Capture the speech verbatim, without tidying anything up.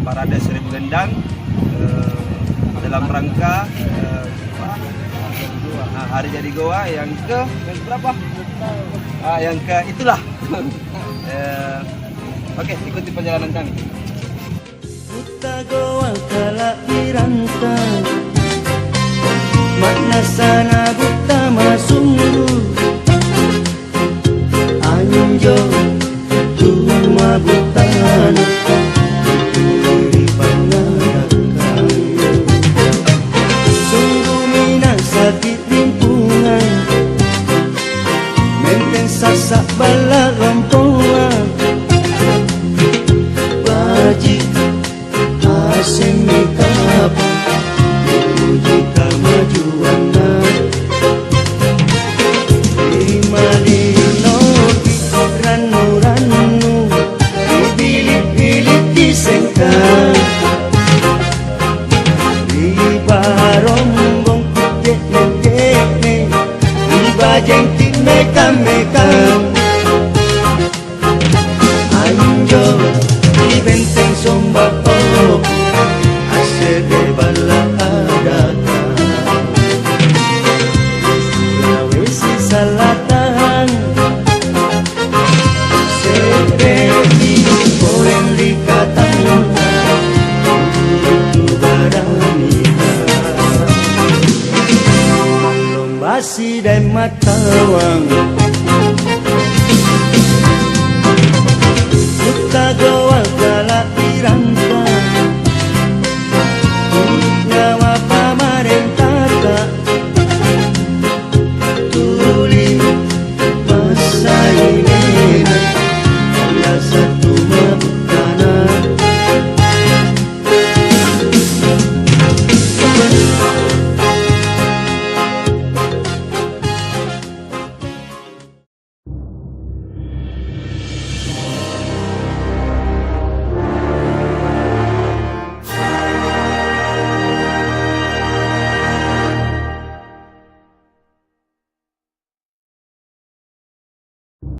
Parade Seribu Gendang, eh, dalam rangka, eh, apa? Ah, Hari Jadi Gowa yang ke, yang berapa? Ah, yang ke itulah. Eh, oke, ikuti perjalanan kami. Buta Gowa kala'biranta, ma'nasana buta masunggu. Anjo tuma butana ri pangngadakkang. Sungguh minasaki lingkungan, menteng sassa' balla' lompoa. Baji' asemmi kapang, uji kamajuanna. Ri malinoki rannu-rannu, ri bili'-bili' kisengka. Ri barombong je'ne'-je'ne', ri bajengki mekang-mekang. Anjo ri Benteng Sombako, asse're balla' adaka. Sulawesi Selatan, se'reji poleng ri Katang, tu Baramika. Lomba sidaeng matawang,